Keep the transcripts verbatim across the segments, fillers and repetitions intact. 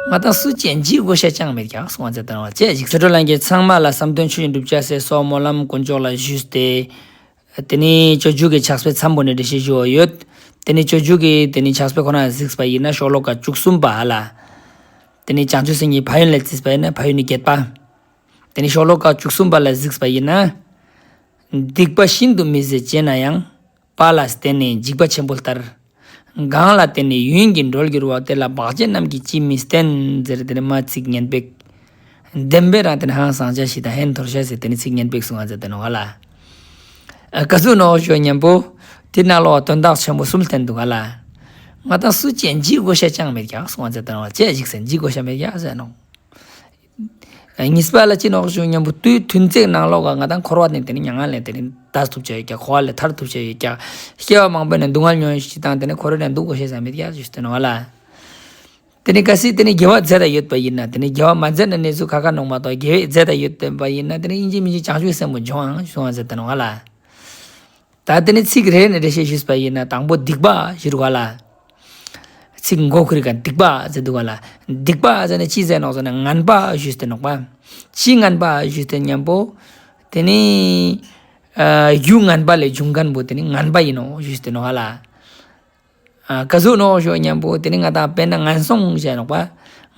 ང་དང་སུ་ཅི་ཡང་འཇིགས་དགོས་ཤེས་ཅང་མེད་ཀྱག་གསུངས་པ་མཛད་དེ་ནོག་ལེ། ཅི་ཞིག་ཟེར་ན་ཚང་མ་ལ་བསམ་དོན་ཆོས་ཀྱི་འགྲུབ་ཅེས་སི་སྨོན་ལམ་དཀོན་མཆོག་ལ་ཞུས་ཏེ། དེ་ནེ་སྤྱོད་འཇུག་གི་ཕྱག་དཔེ་མཚམས་པོ་ནེ་འགྲེལ་བཤད་ཞུ་བ་ཡོད། དེ་ནེ་སྤྱོད་འཇུག་གི་དེ་ནེ་ཕྱག་དཔེ་ཁོ་ན་གཟིགས་པ་ཡིན་ན་ཤོ་ལོ་ཀ་བཅུ་གསུམ་པ་ཧ་ལ། དེ་ནེ་བྱང་ཆུབ་སེམས་ཀྱི་ཕན་ཡོན་ལ་བརྩིས་པ་ཡིན་ན་ཕན་ཡོན་ནི་བརྒྱད་པ། དེ་ནེ་ཤོ་ལོ་ཀ་བཅུ་གསུམ་པ་ལ་གཟིགས་པ་ཡིན་ན། སྡིག་པ་ཤིན་ཏུ་མི་བཟད་བྱས་ན་ཡང་། དཔའ་ལ་བརྟེན་ནས་འཇིགས་པ་ཆེན་པོ་ལྟར། གང་ལ་བརྟེན་ནས་ཡུན་གྱིས་འགྲོལ་འགྱུར་བ། དེ་ལ་བག་ཅན་རྣམས་ཀྱིས་ཅིས་མི་བརྟེན། ཟེར་དེ་ནེ་མ་ཚིག་སྙན་པོ། བདེན་པའི་རང་དེ་ནེ་ཧང་སངས་ཅེས་ཤིག་དང་ཧན་ཐོར་ཤེས་ཟེར་དེ་ནེ་ཚིག་སྙན་པོ་གསུངས་པ་མཛད་དེ་ནོག་ལེ། ཨ་ཀ་ཟུག་ནོག་ཞུ་ཉམ་པོ། དེ་ནང་ལོགས་དོན་དག་ཆེན་པོ་གསུམ་བསྟན་འདུག་ག་ལེ། ང་དང་སུ་ཅི་ཡང་འཇིགས་དགོས་ཤེས་ཅང་མེད་ཀྱག་གསུངས་པ་མཛད་དེ་ནོག་ལེ། ཅི་ཞིག་ཟེར་ན་འཇིགས་དགོས་ཤེས་མེད་ཀྱག་ཟེར་ནོག་གཉིས་པ་ལ་ཅི་ནོག་ཞུ་ཉམ་པོ་དུས་ཐུན་ཚེགས་ནང་ལོགས་ཀ་ང་དང་འཁོར་བ་ནེ་དེ་ནེ་མྱ་ངན་ལས་དེ་ནེ་འདས་ཐུབ་ཅེས་ཡོད་ཀྱག་འཁོར་བ་ལས་ཐར་ཐུབ་ཅེས་ཡོད་ཀྱག་སྐྱེ་བ་མང་པོ་ནེ་སྡུག་བསྔལ་མྱོང་ཡོད་ཅིག་དང་དེ་ནེ་འཁོར་བ་ནེ་འདུག་དགོས་ཤེས་ཟེར་མེད་ཀྱག་ཞུས་ཏེ་ནོག་ལེ། དེ་ནེ་གལ་སྲིད་དེ་ནེ་དགེ་བ་མཛད་དེ་ཡོད་པ་ཡིན་ན་དེ་ནེ་དགེ་བ་མ་མཛད་ན་ནི་ཟུག་ཁ་ཁ་ནོག་མ་གཏོགས་དགེ་བ་མཛད་དེ་ཡོད་པ་ཡིན་ན་དེ་ནེ་ཡིན་གཅིག་མིན་གཅིག་བྱང་ཆུབ་སེམས་པོ་འབྱུང་ཨང་གསུངས་པ་མཛད་དེ་ནོག་ལེ། ད་དེ་ནེ་ཚིག་རེ་ནེ་འགྲེལ་བཤད་ཞུས་པ་ཡིན་ན་དང་པོ་སྡིག་པ་ཞུ་རུག་ག་ལེ། ཚིག་མགོ་ཁུར་ག་སྡིག་པ་ཟེར་འདུག་ག་ལེ། སྡིག་པ་ཟེར་ན་ཅི་ཟེར་ནོག་ཟེར་ན་ངན་པ་ཞུས་ཏེ་ནོག་པ། ཅི་ངན་པ་ཞུས་ཏེ་ཉམ་པོ། དེ་ནེ་ཨ་རྒྱུ་ངན་པ་ལས་བྱུང་མཁན་པོ་དེ་ནེ་ངན་པ་ཡིན་ནོག་ཞུས་ཏེ་ནོག་ག་ལེ། ཨ་ཀ་ཟུག་ནོག་ཞུ་ཉམ་པོ་དེ་ནེ་ང་དང་དཔེར་ན་ངན་སོང་ཟེར་ནོག་པ།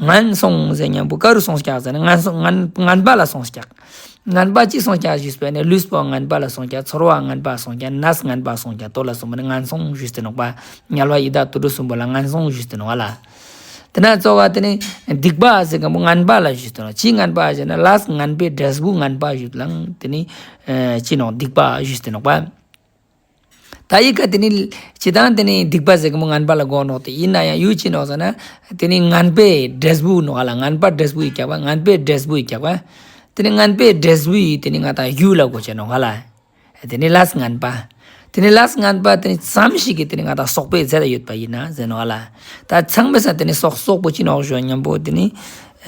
ངན་སོང་ཟེར་ཉམ་པོ་ཀ་རུ་སོང་ཀྱག་ཟེར་ན་ངན་སོང་ངན་ངན་པ་ལ་སོང་ཀྱག་ངན་པ་ཅི་སོང་ཀྱག་ཞུས་པ་ཡིན་ན་ལུས་པོ་ངན་པ་ལ་སོང་ཀྱག་ཚོར་བ་ངན་པ་སོང་ཀྱག་གནས་ངན་པ་སོང་ཀྱག་དོ་ལ་སོང་པ་ནི་ངན་སོང་ཞུས་ཏེ་ནོག་པ། དམྱལ་བ་ཡི་དྭགས་དུད་འགྲོ་གསུམ་པོ་ལ་ངན་སོང་ཞུས་ཏེ་ནོག་ག་ལེ། དེ་ནེ་གཙོ་བོ་དེ་ནེ་སྡིག་པ་ཟེར་མཁན་པོ་ངན་པ་ལ་ཞུས་ཏེ་ནོག་ཅི་ངན་པ་ཟེར་ན་ལས་ངན་པའི་འབྲས་བུ་ངན་པ་ཞུས་ལ་དེ་ནེ་ཨ་ཅི་ནོག་སྡིག་པ་ཞུས་ཏེ་ནོག་པ། ད་ཡི་གེ་དེ་ནེ་སྤྱིར་བཏང་དེ་ནེ་སྡིག་པ་ཟེར་མཁན་པོ་ངན་པ་ལ་གོ་ནོག་སྟེ་ཡིན་ན་ཡང་ཡུལ་ཅི་ནོག་ཟེར་ན་དེ་ནེ་ངན་པའི་འབྲས་བུ་ནོག་ག་ལེ། ངན་པ་འབྲས་བུ་ཡི་ཀྱག་པ། ངན་པའི་འབྲས་བུ་ཡི་ཀྱག་པ། དེ་ནེ་ངན་པའི་འབྲས་བུ་ཡི་དེ་ནེ་ང་དང་ཡུལ་ལ་གོ་ཅེས་ནོག་ག་ལེ། དེ་ནེ་ལས་ངན་པ། དེ་ནེ་ལས་ངན་པ་དེ་ནེ་ཙམ་ཞིག་གི་དེ་ནེ་ང་དང་སོག་པོས་མཛད་དེ་ཡོད་པ་ཡིན་ན་ཟེར་ནོག་ག་ལེ། ད་ཚང་མའི་སང་དེ་ནེ་སོག་སོག་པོ་ཅི་ནོག་ཞུ་ཉམ་པོ་དེ་ནེ།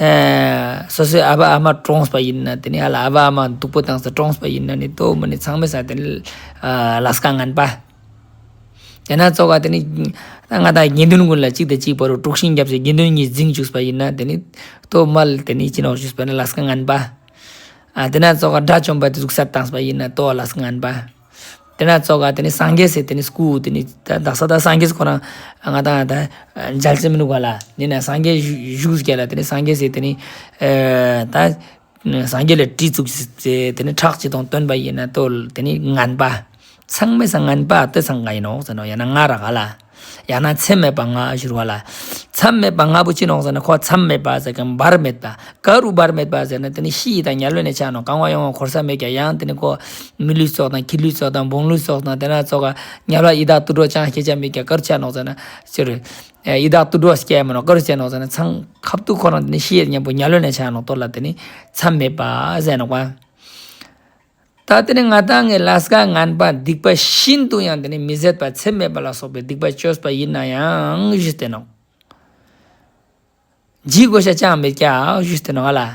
ཨ་སོ་སོའི་ཨ་བ་ཨ་མ་གྲོངས་པ་ཡིན་ན་དེ་ནེ་ཨ་ལ་ཨ་བ་ཨ་མ་སྡུག་པོ་བཏང་སྟེ་གྲོངས་པ་ཡིན་ན་ནི་དོ་མ་ནི་ཚང་མའི་སང་དེ་ནེ་ཨ་ལས་ཀ་ངན་པ། དེ་ནེ་གཙོ་བོ་དེ་ནེ་ང་དང་དགེ་འདུན་ཀུན་ལ་གཅིག་དང་གཅིག་བར་དུ་དཀྲུགས་ཤིང་བརྒྱབ་སྟེ་དགེ་འདུན་གཉིས་འཛིང་བཅུག་པ་ཡིན་ན་དེ་ནེ་དོ་མ་ལ་དེ་ནེ་ཅི་ནོག་ཞུས་པ་ན་ལས་ཀ་ངན་པ། ཨ་དེ་ནེ་གཙོ་བོ་དགྲ་བཅོམ་པ་དེ་ཟུག་བསད་བཏང་པ་ཡིན་ན་དོ་ལས་ཀ་ངན་པ། དེ་ནེ་གཙོ་བོ་དེ་ནེ་སངས་རྒྱས་སི་དེ་ནེ་སྐུ་དེ་ནེ་ད་དག་ས་ད་སངས་རྒྱས་ཁོ་རང་ང་དང་ད་མཇལ་ཅེས་མི་ནུག་ག་ལེ། ཡིན་ན་སངས་རྒྱས་བཞུགས་སྐྱེ་ལ་དེ་ནེ་སངས་རྒྱས་སི་དེ་ནེ་ཨ་ད་སངས་རྒྱས་ལ་གྲི་བཙུགས་ཏེ་དེ་ནེ་ཁྲག་ཅིག་དང་བཏོན་པ་ཡིན་ན་དོ་དེ་ནེ་ངན་པ། ཚང་མའི་སང་ངན་པ་དེ་ཚང་ཀ་ཡིན་ནོག་ཟེར་ནོག་ཡང་ན་ང་རག་ག་ལེ། ཡང་ན་མཚམས་མེད་པ་ལྔ་ཞུ་རུག་ག་ལེ། མཚམས་མེད་པ་ལྔ་པོ་ཅི་ནོག་ཟེར་ན་ཁོ་མཚམས་མེད་པ་ཟེར་མཁན་བར་མེད་པ། ག་རུ་བར་མེད་པ་ཟེར་ན་དེ་ནེ་ཤི་ཡི་དང་དམྱལ་བའི་ནང་ཆ་ནོག་གང་བ་ཡོང་བ་འཁོར་ས་མེད་ཀྱག་ཡང་དེ་ནེ་ཁོ་མི་ལུས་ཙོགས་དང་ཁྱི་ལུས་ཙོགས་དང་བོང་ལུས་ཙོགས་དང་དེ་ནེ་གཙོ་བོ་དམྱལ་བ་ཡི་དྭགས་དུད་འགྲོ་ཅང་ཤེས་ཆ་མེད་ཀྱག་ག་རུ་ཆ་ནོག་ཟེར་ན་ཅི་རུ་ཡི་དྭགས་དུད་འགྲོ་སྐྱེ་མ་ནོག་ག་རུ་ཆ་ནོག་ཟེར་ན་ཚང་ཁབ་ཏུ་ཁོ་རང་དེ་ནེ་ཤི་ཡི་མཉམ་པོ་དམྱལ་བའི་ནང་ཆ་ནོག་དོ་ལ་དེ་ནེ་མཚམས་མེད་པ་ཟེར་ནོག་པ། ད་དེ་ནེ་ང་དང་ངི་ལས་ཀ་ངན་པ་སྡིག་པ་ཤིན་ཏུ་ཡང་དེ་ནེ་མི་བཟད་པ་མཚམས་མེད་པ་ལ་སོགས་པའི་སྡིག་པ་བཅོས་པ་ཡིན་ན་ཡང་ཞུས་ཏེ་ནོག་འཇིགས་དགོས་ཤེས་ཅང་མེད་ཀྱག་ཞུས་ཏེ་ནོག་ག་ལེ།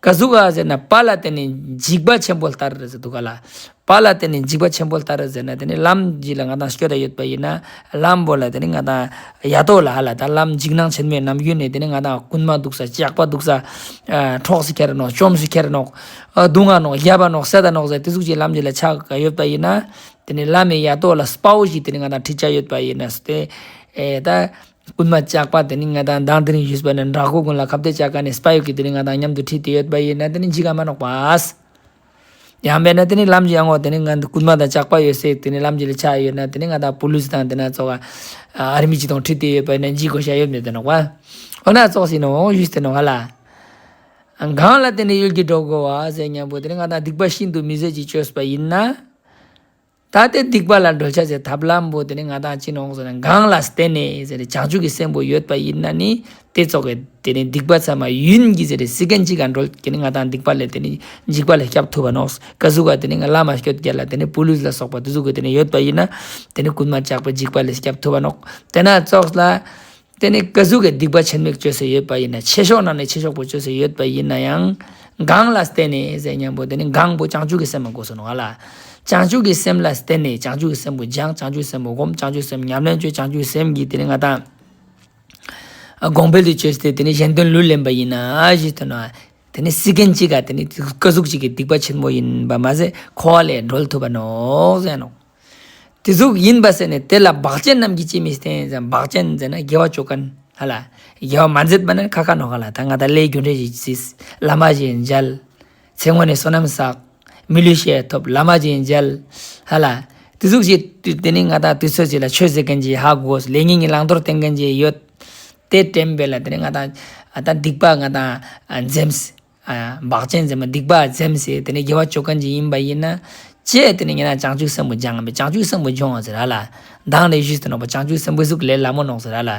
ག་ཟུག་ག་ཟེར་ན་དཔའ་ལ་བརྟེན་ནས་འཇིགས་པ་ཆེན་པོ་ལྟར་ཟེར་འདུག་ག་ལེ། དཔའ་ལ་བརྟེན་ནས་འཇིགས་པ་ཆེན་པོ་ལྟར་ཟེར་ན་དེ་ནེ་ལམ་ཞིག་ལ་ང་དང་སྐྱོད་དེ་ཡོད་པ་ཡིན་ན་ལམ་པོ་ལ་དེ་ནེ་ང་དང་ཡ་དོ་ལ་ཧ་ལ་ད་ལམ་འཇིགས་སྣང་ཆེན་མོའི་ནམ་རྒྱུན་ནེ་དེ་ནེ་ང་དང་རྐུན་མ་འདུག་ས་ཇག་པ་འདུག་ས་ཨ་འཕྲོག་སི་ཁྱེར་ནོག་བཅོམ་སི་ཁྱེར་ནོག་ཨ་རྡུང་ང་ནོག་རྒྱབ་པ་ནོག་བསད་ད་ནོག་ཟེར་དེ་ཟུག་ཅིག་ལམ་ཞིག་ལ་ཆགས་ཀ་ཡོད་པ་ཡིན་ན་དེ་ནེ་ལམ་མི་ཡ་དོ་ལ་དཔའ་བོ་ཞིག་དེ་ནེ་ང་དང་ཁྲིད་ཆ་ཡོད་པ་ཡིན་ན་སྟེ་ཨེ་ད་རྐུན་མ་ཇག་པ་དེ་ནེ་ང་དང་མདང་དེ་རིང་ཞུས་པ་ནི་དགྲ་བོ་ཀུན་ལ་ཁ་གཏད་བཅག་མཁན་ནི་དཔའ་བོ་ཞིག་དེ་ནེ་ང་དང་མཉམ་དུ་ཁྲིད་དེ་ཡོད་པ་ཡིན་ན་དེ་ནེ་འཇིགས་ཀ་མ་ནོག་པ། ཡང་མེད་ན་དེ་ནེ་ལམ་ཞིག་ཡང་འོ་དེ་ནེ་ང་དང་རྐུན་མ་དང་ཇག་པ་ཡོད་སའི་དེ་ནེ་ལམ་ཞིག་ལ་ཆ་ཡོད་ན་དེ་ནེ་ང་དང་པུ་ལིས་དང་དེ་ནེ་གཙོ་བོ་ཨ་ཨར་མི་ཅིག་དང་ཁྲིད་དེ་ཡོད་པ་ཡིན་ན་འཇིགས་དགོས་ཤེས་ཡོད་མེད་དེ་ནོག་པ། འོ་ན་ཙོགས་ཡིན་ནོག་ཞུས་ཏེ་ནོག་ག་ལེ། གང་ལ་བརྟེན་ནས་ཡུལ་གྱིས་འགྲོལ་དགོས་པ་ཟེར་མཉམ་པོ་དེ་ནེ་ང་དང་སྡིག་པ་ཤིན་ཏུ་མི་བཟད་ཅིག་བཅོས་པ་ཡིན་ན། ད་དེ་སྡིག་པ་ལས་འགྲོལ་ཆ་ཟེར་ཐབས་ལམ་པོ་དེ་ནེ་ང་དང་ཅི་ནོག་ཟེར་ན་གང་ལ་བརྟེན་ནས་ཟེར་བྱང་ཆུབ་ཀྱི་སེམས་པོ་ཡོད་པ་ཡིན་ན་ནི་དེ་ཙོགས་ཀྱི་དེ་ནེ་སྡིག་པ་ཚང་མ་ཡུན་གྱིས་ཟེར་སི་ཀན་གཅིག་ག་འགྲོལ་གྱི་ནི་ང་དང་སྡིག་པ་ལས་དེ་ནེ་འཇིགས་པ་ལས་སྐྱབས་ཐུབ་པ་ནོག་ག་ཟུག་ག་དེ་ནེ་ང་ལམ་མ་སྐྱོད་རྒྱ་ལ་དེ་ནེ་པུ་ལིས་ལ་སོགས་པ་དེ་ཟུག་གི་དེ་ནེ་ཡོད་པ་ཡིན་ན་དེ་ནེ་རྐུན་མ་ཇག་པ་འཇིགས་པ་ལས་སྐྱབས་ཐུབ་པ་ནོག་དེ་ན་ཙོགས་ལ། དེ་ནེ་ག་ཟུག་གི་སྡིག་པ་ཆེན་མོ་བཅོས་སེ་ཡོད་པ་ཡིན་ན་ཆེ་ཤོས་ནང་ནེ་ཆེ་ཤོས་པོ་བཅོས་སེ་ཡོད་པ་ཡིན་ན་ཡང་། གང་ལ་བརྟེན་ནས་ཟེར་མཉམ་པོ་དེ་ནེ་གང་པོ་བྱང་ཆུབ་ཀྱི་སེམས་མ་དགོས་སོ་ནོག་ག་ལེ། བྱང་ཆུབ་ཀྱི་སེམས་ལ་བརྟེན་ནས་བྱང་ཆུབ་ཀྱི་སེམས་པོ་སྦྱང་བྱང་ཆུབ་སེམས་པོ་སྒོམ་བྱང་ཆུབ་སེམས་ཉམས་ལེན་བཅོས་བྱང་ཆུབ་སེམས་ཀྱི་དེ་ནེ་ང་དང་ གོང་འཕེལ་དུ་བཅོས་ཏེ་དེ་ནི་གཞན་དོན་ལུས་ལེན་པ་ཡིན་ན་ཞེས་དོན་ན། དེ་ནི་སྲིད་མཁན་གཅིག་ག་དེ་ནི་ཀ་ཟུག་ཅིག་གི་སྡིག་པ་ཆེན་པོ་ཡིན་པ་མ་ཟད་འཁོར་བ་ལས་སྒྲོལ་ཐུབ་པ་ནོག་ཟེར་ནོག། དེ་ཟུག་ཡིན་པ་ཟེར་ནས་དེ་ལ་བག་ཅན་རྣམས་ཀྱིས་ཅི་མི་བསྟེན་ཟེར། བག་ཅན་ཟེར་ན་དགེ་བ་ཅོ་མཁན་ཧ་ལ། དགེ་བ་མ་མཛད་པ་ན་ཁ་ཁ་ནོག་ཧ་ལ། ད་ང་ད་ལས་རྒྱུ་འབྲས་ཞིག་ཅིག་བླ་མ་ཞིག་མཇལ། ཚེ་སྔོན་ནས་བསོད་ནམས་བསགས། མི་ལུས་ཤེས་ཐོབ། བླ་མ་ཞིག་མཇལ། ཧ་ལ། དེ་ཟུག་ཞིག་དེ་ནི་ང་ད་དུས་ཚོད་ཅིག་ལ་ཆོས་ཟེར་མཁན་ཅིག་ཧ་གོ། ལས་ངན་གྱི་བླང་དོར་བསྟན་མཁན་ཅིག་ཡོད། དེ་དྲན་པས་ལ་དེ་ནི་ང་ད་ཨ་ད་སྡིག་པ་ང་ད་ཨ་འཛེམས། ཨ་བག་ཅན་འཛེམས་སྡིག་པ་འཛེམས་ཟེར་དེ་ནི་དགེ་བ་ཅོ་མཁན་ཅིག་ཡིན་པ་ཡིན་ན། ཅེས་དེ་ནི་ང་ད་བྱང་ཆུབ་སེམས་པོ་སྦྱང་ངམ་བྱང་ཆུབ་སེམས་པོ་སྦྱོང་ཟེར་ཧ་ལ། མདང་ནས་ཞུས་ཏེ་ནོག་པ། བྱང་ཆུབ་སེམས་པོ་ཟུག་ལས་སླ་མོ་ནོག་ཟེར་ཧ་ལ།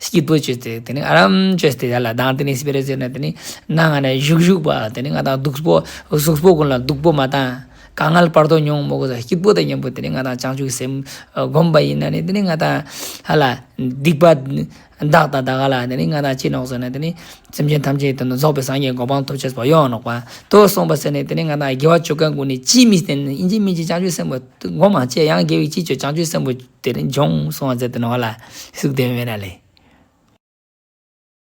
སྐྱིད་པོ་བཅོས་ཏེ་དེ་ནི་ཨ་རམ་བཅོས་ཏེ་ཡ་ལ། མདང་དེ་ནི་སྤེ་ར་ཟེར་ན་དེ་ནི་ནང་ང་ན་བཞུགས་བཞུགས་པ་དེ་ནི་ང་ད་སྡུག་པོ་གཟུགས་པོ་ཀུན་ལ་སྡུག་པོ་མ་བཏང་། དཀའ་ངལ་བར་དོ་མྱོང་མོ་གོ་ས་སྐྱིད་པོ་དང་མཉམ་པོ་དེ་ནི་ང་ད་བྱང་ཆུབ་སེམས་སྒོམ་པ་ཡིན་ན་ནི་དེ་ནི་ང་ད་ཧ་ལ་སྡིག་པ་དག་དང་དག་ལ་དེ་ནི་ང་ད་ཅི་ནོག་ཟེར་ན་དེ་ནི་སེམས་ཅན་ཐམས་ཅད་དོན་དུ་རྫོགས་པའི་སངས་རྒྱས་གོ་འཕང་ཐོབ་ཅེས་པོ་ཡོང་ནོག་པ། དོ་སོང་པ་ཟེར་ནས་དེ་ནི་ང་ད་དགེ་བ་ཅོ་མཁན་ཀུན་ནི་ཅི་མི་བསྟེན་ནི་ཨིན་ཅི་མིན་ཅི་བྱང་ཆུབ་སེམས་པོ་སྒོམ་མ་ཅེས་ཡང་དགེ་བའི་ཅི་ཅོ་བྱང་ཆུབ་སེམས་པོ་དེ་ནི་སྦྱོང་སོང་བ་ཟེར་ཏེ་ནོག་ལ། ཟུག་དེ་མེད་ན་ལེ།